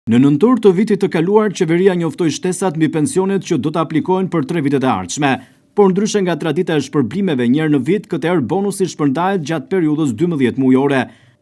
Në nëntor të vitit të kaluar, qeveria njoftoi shtesat mbi pensionet që do të aplikohen për tre vitet e ardhshme. Por ndryshe nga tradita e shpërblimeve një herë në vit, këtë herë bonusi shpërndahet gjatë periudhës 12 mujore.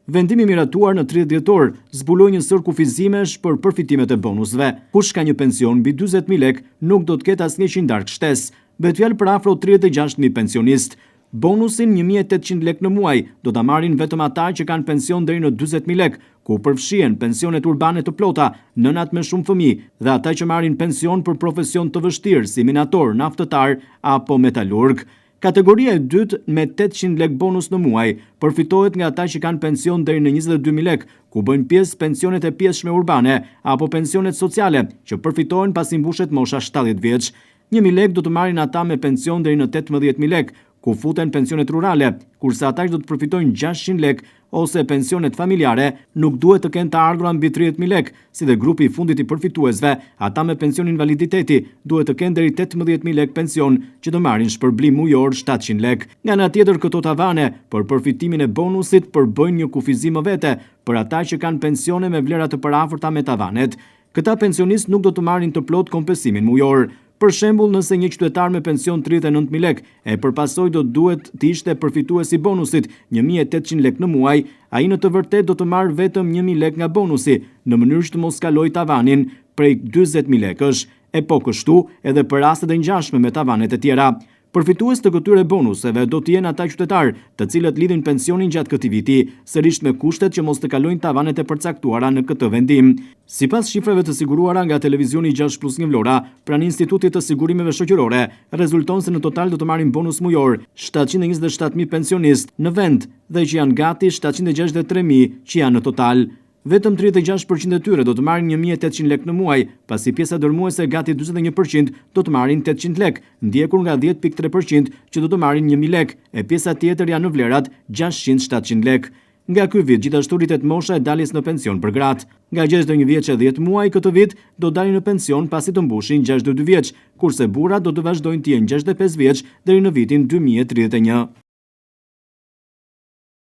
Vendimi i miratuar në 30 dhjetor zbuloi një sërë kufizimesh për përfitimet e bonusve. Kush ka një pension mbi 40.000 lekë nuk do të ketë asnjë qindarkë shtesë. Bëhet fjalë për afro 36.000 pensionistë. Bonusin 1800 lekë në muaj do ta marrin vetëm ata që kanë pension deri në 40.000 lekë, ku përfshihen pensionet urbane të plota, nënat me shumë fëmijë dhe ata që marrin pension për profesion të vështirë si minator, naftëtar apo metalurg. Kategoria e dytë me 800 lekë bonus në muaj përfitohet nga ata që kanë pension deri në 22.000 lekë, ku bëjnë pjesë pensionet e pjesshme urbane apo pensionet sociale që përfitohen pasi mbushet mosha 70 vjeç. 1000 lekë do të marrin ata me pension deri në 18.000 lekë, ku futen pensionet rurale, kurse ata që do të përfitojnë 600 lekë ose pensionet familjare nuk duhet të kenë të ardhura mbi 30.000 lekë, si dhe grupi i fundit i përfituesve, ata me pension invaliditeti, duhet të kenë deri 18.000 lekë pension që të marrin shpërblim mujor 700 lekë. Nga ana tjetër këto tavane për përfitimin e bonusit përbëjnë një kufizim më vete për ata që kanë pensione me vlera të përafërta me tavanet. Këta pensionistë nuk do të marrin të plotë kompensimin mujor. Për shembull, nëse një qytetar me pension 39.000 lekë e për pasojë do duhet të ishte përfitues i bonusit 1800 lekë në muaj, ai në të vërtetë do të marrë vetëm 1000 lekë nga bonusi, në mënyrë që të mos kalojë tavanin prej 40.000 lekësh. E po kështu, edhe për rastet e ngjashme me tavanet e tjera. Përfitues të këtyre bonuseve do të jenë ata qytetarë, të cilët lidhin pensionin gjatë këtij viti, sërish me kushtet që mos të kalojnë tavanet e përcaktuara në këtë vendim. Sipas shifrave të siguruara nga televizioni 6 plus 1 Vlora, pranë Institutit të Sigurimeve Shoqërore, rezulton se në total do të marrin bonus mujor 727.000 pensionistë në vend dhe që janë gati 763.000 që janë në total. Vetëm 36% e tyre do të marrin 1800 lekë në muaj, pasi pjesa dërmuese gati 41% do të marrin 800 lekë, ndjekur nga 10.3% që do të marrin 1000 lekë, e pjesa tjetër janë në vlerat 600-700 lekë. Nga ky vit gjithashtu rritet mosha e daljes në pension për gratë. Nga 61 vjeç e 10 muaj këtë vit do dalin në pension pasi të mbushin 62 vjeç, kurse burrat do të vazhdojnë të jenë 65 vjeç deri në vitin 2031.